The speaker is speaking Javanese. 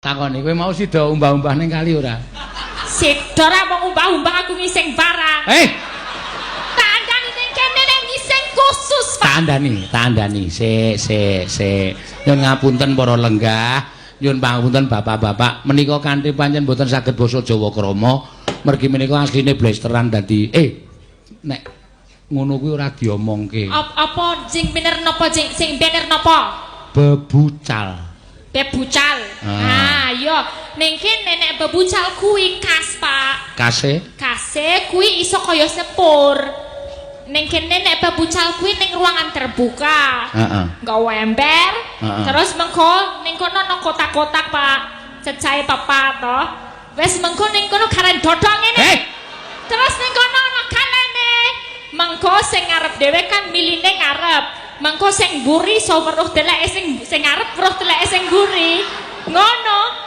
Takoni, kowe mau sida umbah-umbah ning kali ora? Sida ra mung umbah-umbah, aku ngising barang. Eh, Tak andani, ning kene nek ngising khusus, Pak. Tak andani, tak andani. Sik, sik, sik. Nyun ngapunten para lenggah, nyun pangapunten bapak-bapak, menika kanthi pancen boten saged basa Jawa krama, mergi menika asline blesteran dadi nek ngono kuwi ora diomongke. Apa sing bener napa, sing sing bener napa? Bebucal. Bebucal. Ah. Ah, iya. Ning kene nek bebucal kuwi khas, Pak. Kase. Kase kuwi iso kaya sepur. Ning kene nek bebucal kuwi ning ruangan terbuka. Nggawa ember, terus mengko ning kono ana kotak-kotak, Pak. Cecahe papat to. Wis, mengko ning kono karen dodong ngene. Eh, Terus ning kono ana kalene. Mengko sing ngarep dhewe kan miline ngarep. Mengko sing mburi iso weruh teleke sing sing ngarep, weruh teleke sing mburi. Ngono.